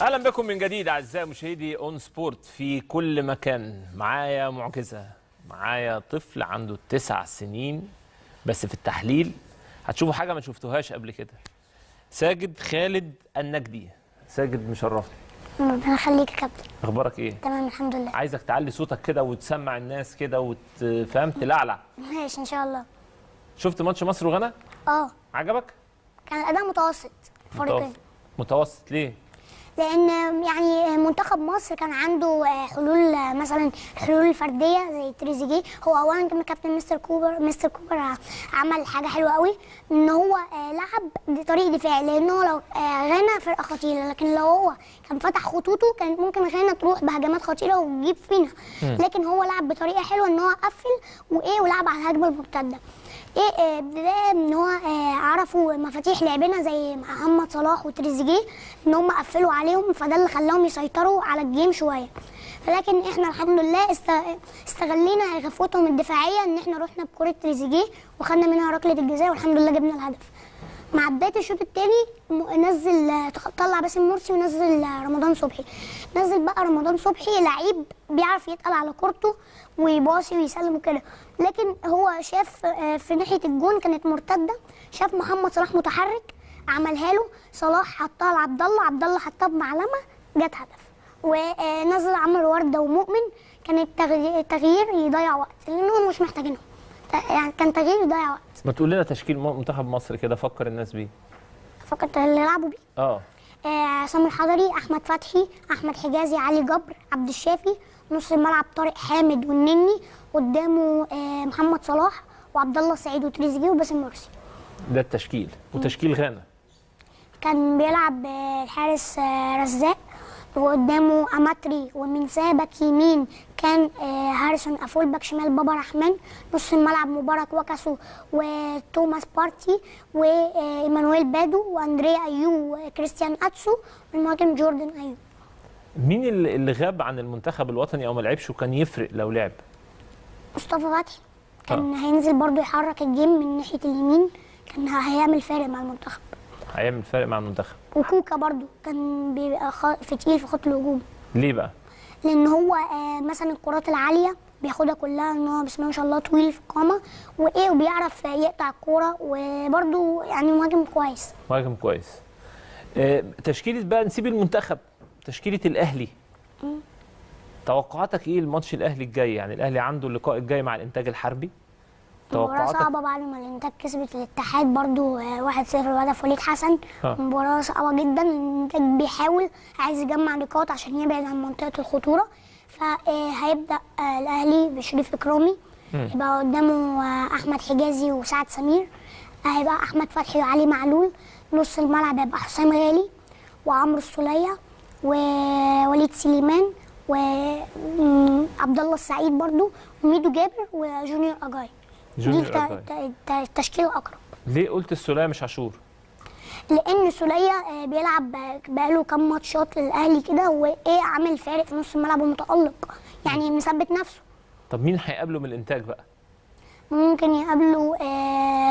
اهلا بكم من جديد اعزائي مشاهدي اون سبورت في كل مكان. معايا معجزه، معايا طفل عنده 9 سنين، بس في التحليل هتشوفوا حاجة ما شفتوهاش قبل كده. ساجد خالد النجدي. ساجد مشرفني. ربنا يخليك يا كابتن. اخبارك ايه؟ تمام الحمد لله. عايزك تعلي صوتك كده وتسمع الناس كده وتفهم تلعلع. ماشي ان شاء الله. شفت ماتش مصر وغانا؟ اه. عجبك؟ كان الاداء متوسط فريقين. متوسط ليه؟ لان يعني منتخب مصر كان عنده حلول، مثلا الحلول الفردية زي تريزيجيه. هو اولا كان كابتن مستر كوبر عمل حاجة حلوة قوي ان هو لعب بطريق دفاعي، لان هو لو غانا فرقه خطيرة، لكن لو هو كان فتح خطوطه كانت ممكن غانا تروح بهجمات خطيرة وتجيب فينا. لكن هو لعب بطريقة حلوة ان هو قفل وايه ولعب على الهجمة المرتدة. ايه بداية ان هو عرفوا مفاتيح لعبنا زي محمد صلاح وتريزيجيه ان هم قفلوا عليهم، فده اللي خلاهم يسيطروا على ال game شوية. لكن احنا الحمد لله استغلينا غفوتهم الدفاعية ان احنا رحنا بكره تريزيجيه وخدنا منها ركلة الجزاء والحمد لله جبنا الهدف. مع بداية الشوط الثاني نزل، طلع باسم مرسي ونزل رمضان صبحي. نزل بقى رمضان صبحي لعيب بيعرف يتقل على كورته ويباصي ويسلم وكده، لكن هو شاف في ناحية الجون كانت مرتدة، شاف محمد صلاح متحرك عملها له، صلاح حطها لعبد الله، عبد الله حطها بمعلمه جت هدف. ونزل عمرو ورده ومؤمن، كانت تغيير يضيع وقت لانهم مش محتاجينهم، يعني كان تغيير يضيع وقت. ما تقول لنا تشكيل منتخب مصر كده، فكر الناس بيه. فكر اللي لعبوا بيه؟ اه. عصام الحضري، احمد فتحي، احمد حجازي، علي جبر، عبد الشافي، نص الملعب طارق حامد والنني، قدامه محمد صلاح وعبد الله السعيد وتريزيجيه وباسم مرسي. ده التشكيل. وتشكيل غانا كان بيلعب الحارس رزاق، وقدامه اماتري ومنساه باك يمين كان هاريسون افول، باك شمال بابا رحمن، نص الملعب مبارك وكاسو وتوماس بارتي وايمانويل بادو واندريا ايو وكريستيان اتسو، والمهاجم جوردن ايو. مين اللي غاب عن المنتخب الوطني او ما لعبش وكان يفرق لو لعب؟ مصطفى فتحي كان هينزل برضو يحرك ال game من ناحية اليمين، كان هيعمل فارق مع المنتخب. هيعمل فارق مع المنتخب. وكوكا برضو كان بيبقى في تقيل في خط الهجوم. ليه بقى؟ لان هو مثلا الكرات العالية بياخدها كلها، ان هو بسم الله ما شاء الله طويل في القامة وايه وبيعرف يقطع الكورة، وبرضو يعني مهاجم كويس. مهاجم كويس. تشكيله بقى، نسيب المنتخب، تشكيله الاهلي. توقعاتك ايه الماتش الاهلي الجاي؟ يعني الاهلي عنده اللقاء الجاي مع الانتاج الحربي. مباراة صعبة بعد ما الانتاج كسبت الاتحاد برضو 1-0 بهدف وليد حسن. مباراة صعبة جدا، الانتاج بيحاول عايز يجمع نقاط عشان يبعد عن منطقة الخطورة. فهيبدأ الأهلي بشريف إكرامي، يبقى قدامه أحمد حجازي وسعد سمير، هيبقى أحمد فتحي وعلي معلول، نص الملعب هيبقى حسام غالي وعمرو السولية ووليد سليمان وعبد الله السعيد برضو وميدو جابر وجونيور أجاي. دي التشكيل الاقرب. ليه قلت السوليه مش عاشور؟ لان السوليه بيلعب بقاله كام ماتشات للاهلي كده، وايه عامل فارق في نص الملعب ومتالق، يعني مثبت نفسه. طب مين هيقابله من الانتاج بقى؟ ممكن يقابله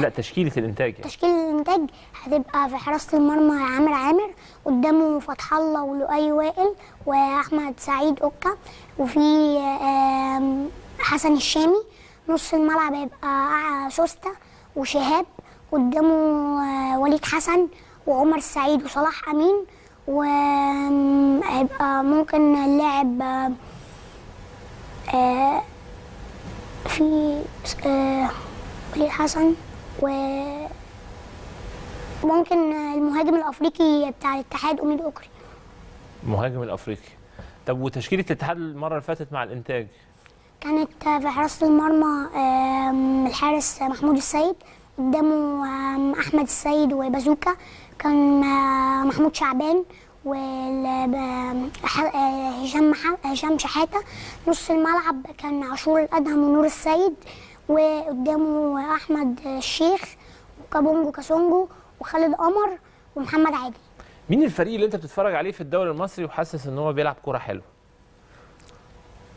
لا تشكيله الانتاج يعني. تشكيله الانتاج هتبقى في حراسة المرمى عامر عامر، قدامه فتح الله ولؤي وائل واحمد سعيد اوكا، وفي حسن الشامي. نص الملعب هيبقى سوسته وشهاب، قدامه وليد حسن وعمر السعيد وصلاح امين، وهيبقى ممكن اللاعب في وليد حسن، وممكن المهاجم الافريقي بتاع الاتحاد اميد اوكري. المهاجم الافريقي. طب وتشكيله الاتحاد المرة اللي فاتت مع الانتاج؟ كانت في حراسة المرمى الحارس محمود السيد، قدامه أحمد السيد وبازوكا، كان محمود شعبان وهشام شحاتة. نص الملعب كان عاشور الأدهم ونور السيد، وقدامه أحمد الشيخ وكابونجو كاسونجو وخالد قمر ومحمد عادل. مين الفريق اللي أنت بتتفرج عليه في الدوري المصري وحاسس إن هو بيلعب كورة حلوة؟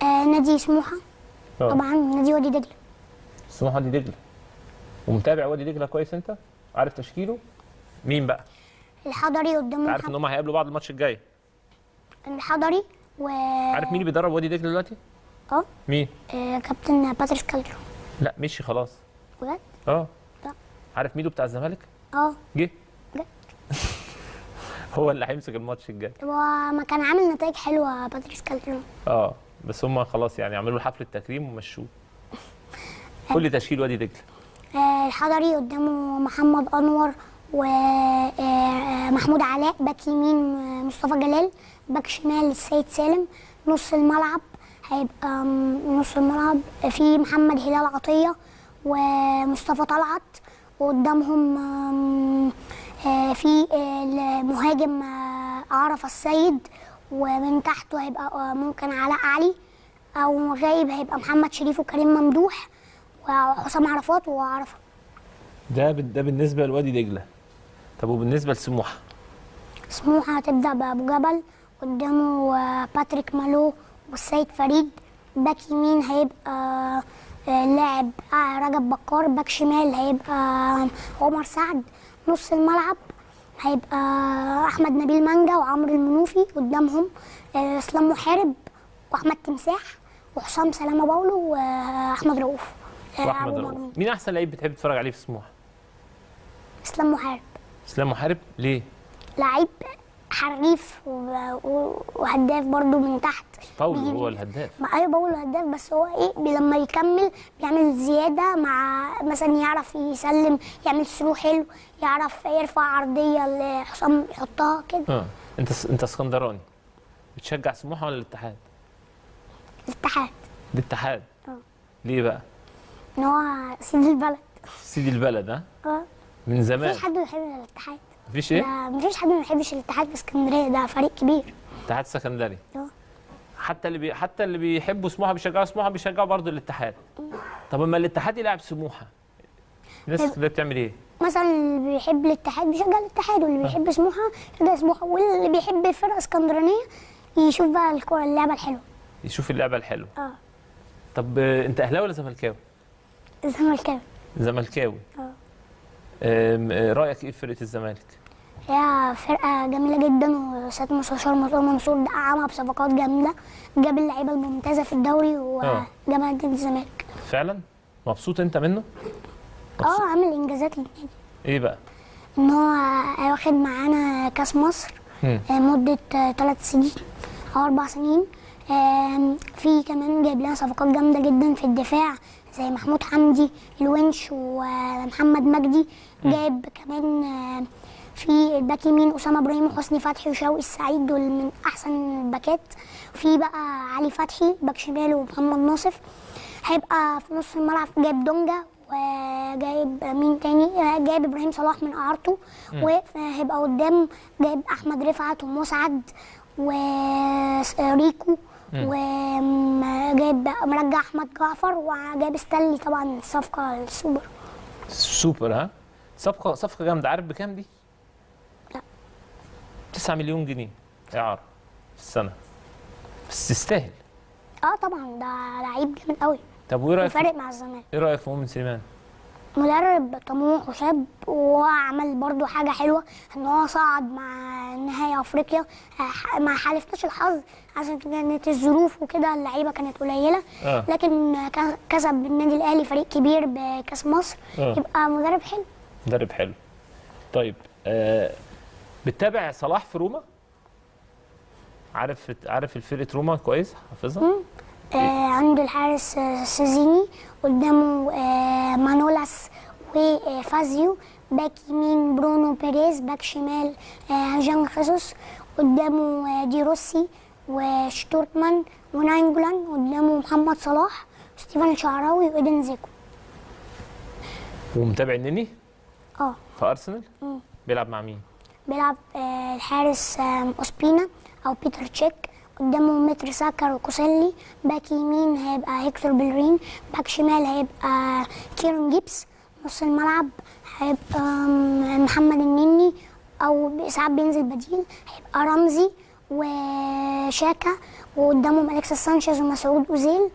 نادي سموحه. طبعا نادي وادي دجله. سموحه وادي دجله. ومتابع وادي دجله كويس انت؟ عارف تشكيله؟ مين بقى؟ الحضري قدامه. عارف ان هم هيقابلوا بعض الماتش الجاي. الحضري و عارف مين اللي بيدرب وادي دجله دلوقتي؟ مين؟ كابتن باتريس كالترون. لا مشي خلاص. بجد؟ لا. عارف ميدو بتاع الزمالك؟ جه. بجد؟ هو اللي هيمسك الماتش الجاي. هو ما كان عامل نتائج حلوة باتريس كالترون. بس هم خلاص يعني عملوا حفلة تكريم ومشوه. كل تشكيل وادي دجله. الحضري قدامه محمد انور ومحمود علاء، باك يمين مصطفى جلال، باك شمال السيد سالم، نص الملعب هيبقى نص الملعب في محمد هلال عطية ومصطفى طلعت، وقدامهم في المهاجم عرفه السيد، ومن تحته هيبقى ممكن علاء علي، او غايب هيبقى محمد شريف وكريم ممدوح وحسام عرفات وعرفه. ده بالنسبة لوادي دجله. طب وبالنسبة لسموحه؟ سموحه هتبدا بابو جبل، قدامه باتريك مالو والسيد فريد، باك يمين هيبقى اللاعب رجب بكار، باك شمال هيبقى عمر سعد، نص الملعب هيبقى احمد نبيل مانجا وعمرو المنوفي، قدامهم اسلام محارب واحمد تمساح وحسام سلامه باولو واحمد رؤوف. واحمد رؤوف. مين احسن لعيب بتحب تتفرج عليه في سموحه؟ اسلام محارب. اسلام محارب ليه؟ لعيب حريف وهداف برده من تحت. باولو هو الهداف. ما ايوه باولو هداف، بس هو ايه لما يكمل بيعمل زيادة، مع مثلا يعرف يسلم، يعمل through حلو، يعرف يرفع عرضية لحسام يحطها كده. انت اسكندراني، بتشجع سموحه ولا الاتحاد؟ الاتحاد. الاتحاد. ليه بقى؟ ان هو سيد البلد. سيد البلد. ها؟ من زمان. مفيش حد ما بيحبش الاتحاد. مفيش ايه؟ مفيش حد ما بيحبش الاتحاد في اسكندرية، ده فريق كبير. الاتحاد السكندري. حتى اللي بيحبوا سموحه بيشجعوا سموحه، بيشجعوا برضه الاتحاد. طب اما الاتحاد يلعب سموحه، الناس اسكندرية بتعمل ايه؟ مثلا اللي بيحب الاتحاد بيشجع الاتحاد، واللي بيحب سموحه يشجع سموحه، واللي بيحب فرقه اسكندرانيه يشوف بقى الكورة، اللعبة الحلوة. يشوف اللعبة الحلوة. طب انت اهلاوي ولا زملكاوي؟ زملكاوي. زملكاوي. رايك ايه في فرقه الزمالك؟ هي فرقه جميلة جدا، وسياده المستشار مرتضى منصور دعمها بصفقات جامدة، جاب اللعيبة الممتازة في الدوري وجابها نادي الزمالك. فعلا؟ مبسوط انت منه؟ عامل انجازات للنادي. ايه بقى؟ ان هو واخد معانا كاس مصر مده 3 سنين او 4 سنين. في كمان جايب لنا صفقات جامدة جدا في الدفاع زي محمود حمدي الونش ومحمد مجدي. جايب كمان في الباك يمين اسامة ابراهيم وحسني فتحي وشوقي السعيد، دول من احسن الباكات. في بقى علي فتحي باك شمال ومحمد ناصف. هيبقى في نص الملعب جايب دونجا وجايب مين تاني، جايب ابراهيم صلاح من اعارته، وهيبقى قدام جايب احمد رفعت ومسعد وريكو، وجايب مرجع احمد جعفر، وجايب ستانلي طبعا الصفقة السوبر. سوبر. ها صفقة جامدة. عارف بكام دي؟ لا. 9 مليون جنيه اعاره في السنة، بس تستاهل. طبعا ده لعيب جامد قوي. طب وايه رايك؟ فارق مع الزمالك. ايه رايك في مؤمن سليمان؟ مدرب طموح وشاب، وعمل برضو حاجة حلوة ان هو صعد مع نهائي افريقيا، ما حالفناش الحظ عشان كانت الظروف وكده، اللعيبة كانت قليلة. لكن كسب النادي الاهلي فريق كبير بكاس مصر. يبقى مدرب حلو. مدرب حلو. طيب بتتابع صلاح في روما؟ عارف الفرقة روما كويس؟ حافظها؟ عنده الحارس سيزيني، قدامه مانولاس وفازيو، باك يمين برونو بيريز، باك شمال جان خيسوس، قدامه دي روسي وشتورتمان وناينجولان، قدامه محمد صلاح وستيفان الشعراوي وإيدن زيكو. ومتابع النني؟ في أرسنال؟ بيلعب مع مين؟ بيلعب الحارس أوسبينا أو بيتر تشيك، قدامه متر ساكر وكوسيلي، باك يمين هيبقى هيكتور بلرين، باك شمال هيبقى كيرون جيبس، نص الملعب هيبقى محمد النني او ساعات بينزل بديل، هيبقى رمزي وشاكا، وقدامهم اليكسيس سانشيز ومسعود اوزيل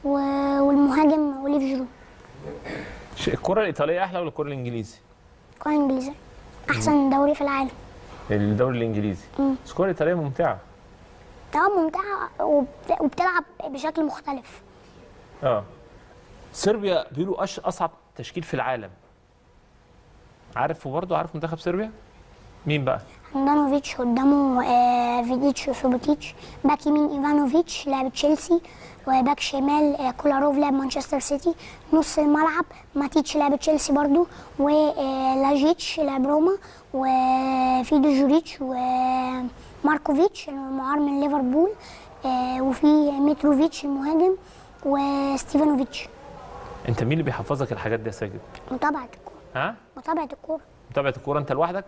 والمهاجم اوليف جيرو. الكرة الإيطالية أحلى ولا الكرة الإنجليزي؟ الكرة الإنجليزية أحسن دوري في العالم. الدوري الإنجليزي. بس الكرة الإيطالية ممتعة. ممتعة وبتلعب بشكل مختلف. صربيا بيقولوا اصعب تشكيل في العالم. عارف، وبرضه عارف منتخب صربيا؟ مين بقى؟ هاندانوفيتش قدامه فيديتش وسوبوتيتش، باك يمين ايفانوفيتش لاعب تشيلسي، وباك شمال كولاروف لاعب مانشستر سيتي، نص الملعب ماتيتش لاعب تشيلسي برضو، ولاجيتش لاعب روما، وفيدو جوريتش وماركوفيتش المعار من ليفربول، وفي ميتروفيتش المهاجم، وستيفانوفيتش. انت مين اللي بيحفظك الحاجات دي يا ساجد؟ متابعة الكورة. ها؟ متابعة الكورة. متابعة الكورة انت لوحدك؟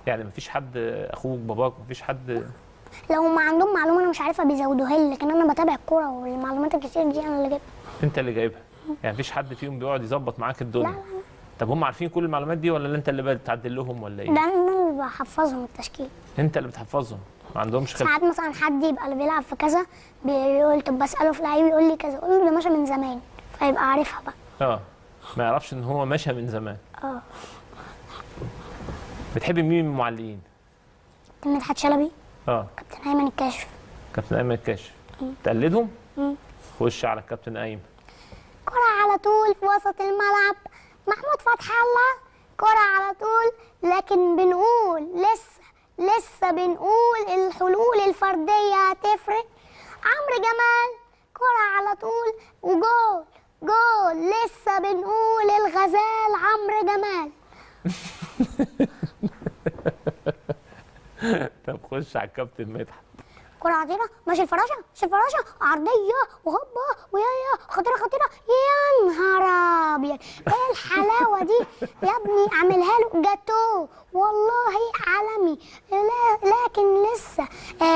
يعني مفيش حد، اخوك، باباك، مفيش حد؟ لو ما عندهم معلومة انا مش عارفها بيزودوها لي، لكن انا بتابع الكورة والمعلومات الكتير دي انا اللي جايبها. انت اللي جايبها؟ يعني مفيش حد فيهم بيقعد يظبط معاك الدنيا؟ لا لا. طب هم عارفين كل المعلومات دي ولا انت اللي بتعدل لهم ولا ايه؟ ده انا اللي بحفظهم التشكيل. انت اللي بتحفظهم؟ ما عندهمش خلفية؟ ساعات مثلا حد يبقى اللي بيلعب في كذا بيقول طب بساله في لعيب يقول لي كذا، اقول له ده مشى من زمان، فيبقى عارفها بقى. ما يعرفش ان هو مشى من زمان. بتحبي مين من المعلقين؟ كابتن مدحت شلبي. كابتن ايمن الكاشف. كابتن ايمن الكاشف. تقلدهم؟ خش على الكابتن ايمن. كرة على طول في وسط الملعب، محمود فتح الله، كرة على طول، لكن بنقول لسه بنقول الحلول الفردية هتفرق. عمرو جمال كرة على طول وجول جول، لسه بنقول الغزال عمرو جمال. طب خش على الكابتن مدحت. كرة عطيرة، ماشي الفراشة، ماشي الفراشة، عرضية وهوبا ويا خطيرة خطيرة، يا نهار أبيض، إيه الحلاوة دي يا ابني، أعملها له جاتو والله عالمي. لكن لسه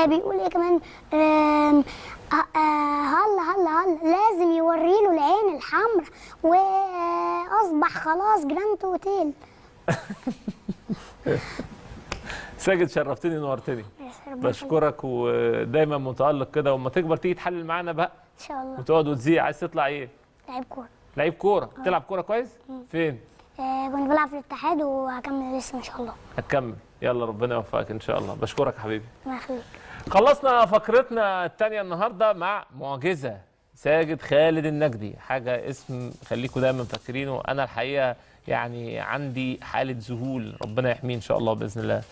بيقول إيه كمان؟ هلا هلا هلا، لازم يوري له العين الحمراء، وأصبح خلاص جراند أوتيل. ساجد شرفتني ونورتني، بشكرك، ودايما متألق كده، وما تكبر تيجي تحلل معانا بقى ان شاء الله، وتقعد وتذيع. عايز تطلع ايه؟ لعيب كورة. لعيب كورة؟ تلعب كورة كويس؟ فين؟ كنت بلعب في الاتحاد وهكمل لسه ان شاء الله. هتكمل، يلا ربنا يوفقك ان شاء الله. بشكرك يا حبيبي. الله يخليك. خلصنا فقرتنا الثانية النهارده مع معجزه ساجد خالد النجدي، حاجة اسم خليكم دايما فاكرينه. انا الحقيقة يعني عندي حاله ذهول، ربنا يحميه ان شاء الله باذن الله.